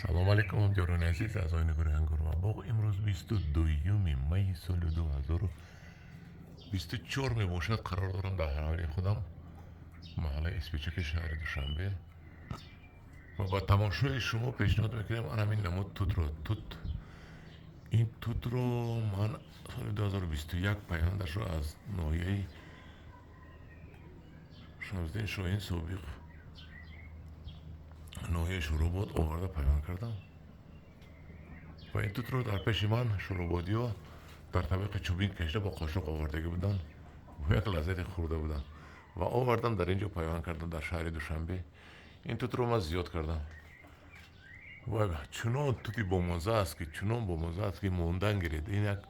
Салом алейкум, ҳамдиёрони азиз, аъзоёни гурӯҳи Ангур ва боғ. Имрӯз 22 майи соли 2024 мебошад. Қарор дорам дар ҳавлии худам, маҳаллаи Испичаки шаҳри Душанбе, ва ба тамошои шумо пешниҳод мекунем ан ҳамин намуд тутро. Тут ин тутро ман соли 2021 пайвандашро аз ноҳияи Шамсиддин Шоҳин, собиқ ноҳияи Шӯробод, оварда пайванд кардам ва ин тутро дар пеши ман шӯрободиҳо дар табиқи чӯбин кашида бо қошуқ овардагӣ буданд, бо як лаззате хӯрда буданд ва овардам дар ин ҷо пайванд кардам дар шаҳри Душанбе. Ин тутро ман зиёд кардам ва чунон тути бомазза аст ки, чунон бомазза аст ки мондан гиред. Ин як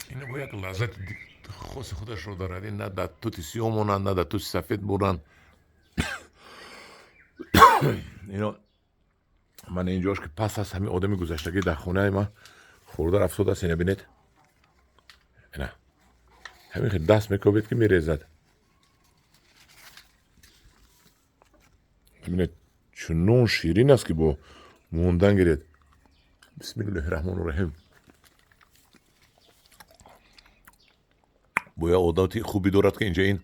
ин бо як лаззати хоси худашро дорад. Ин на дар тути сиёҳ монанд, на дар тути сафед монанд. Ино ман инҷош ки пас аз ҳамин одами гузаштагӣ дар хонаи ман хӯрда рафтодааст. Ина бинед, ина ҳамин хел даст мекобед ки мерезад. Бинед, чунон ширин аст ки бо мондан гиред. Бисмиллоҳи раҳмони раҳим. Бо як одати хубе дорад ки инҷа ин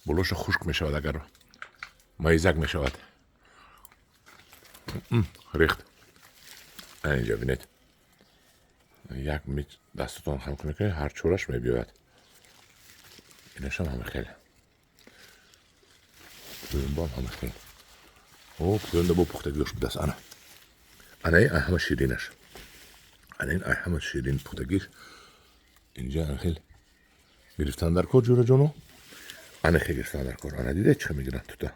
болоша хушк мешавад, агар маизак мешавад. Рехт. Инҷа бинед, як мич дастатон хам мекунед, ҳар чораш мебиёяд. Инашам ҳама хел, пӯёнбам ҳама хел. О, пӯёнда бо пухтагиёш будааст. Ана, ана ин ҳама ширинаш, ана ин ҳама ширин пухтагиш. Инҷа ана хел гирифтан дар кор, ҷӯраҷоно, ана хел гирифтан дар кор. Ана дидед, чӣ мегиранд тута?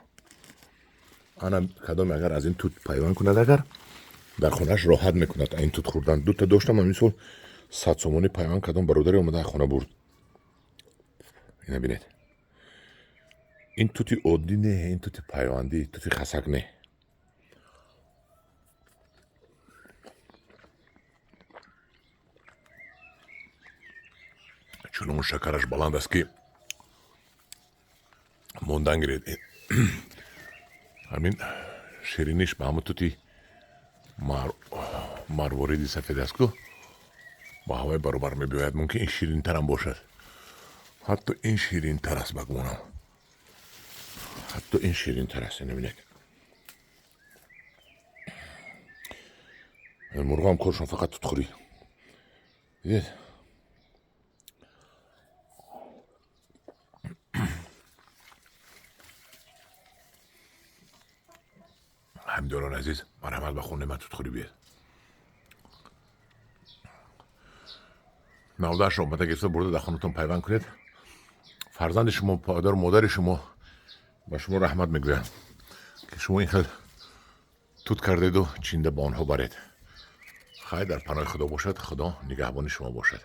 Ана кадоме агар аз ин тут пайванд кунад, агар дар хонааш роҳат мекунад. Ин тут хӯрдан дута доштам, ҳамин сол 100 сомонӣ пайванд кардам, бародаре омада хона бурд. Ина бинед, ин тути оддӣ не, ин тути пайвандӣ, тути хасак не. Чунон шакараш баланд аст ки мондан гиред. Ҳамин шириниш ба ҳамун тути марвориди сафед аст ку, ба ҳавай баробар мебиёяд. Мумкин ин ширинтарам бошад, ҳатто ин ширинтар аст, ба гумонам, ҳатто ин ширинтар аст. Ина бинед, мурғам коршон фақат тутхӯрӣ. Дидед? Ҳамдиёрони азиз, марҳамат, ба хонаи ман тутхӯрӣ биёед. Навдаашро омада гирифта бурда дар хонатон пайванд кунед. Фарзанди шумо, падару модари шумо ба шумо раҳмат мегӯянд ки шумо ин хел тут кардеду чинда ба онҳо баред. Хайр, дар паноҳи Худо бошад, Худо нигаҳбони шумо бошад.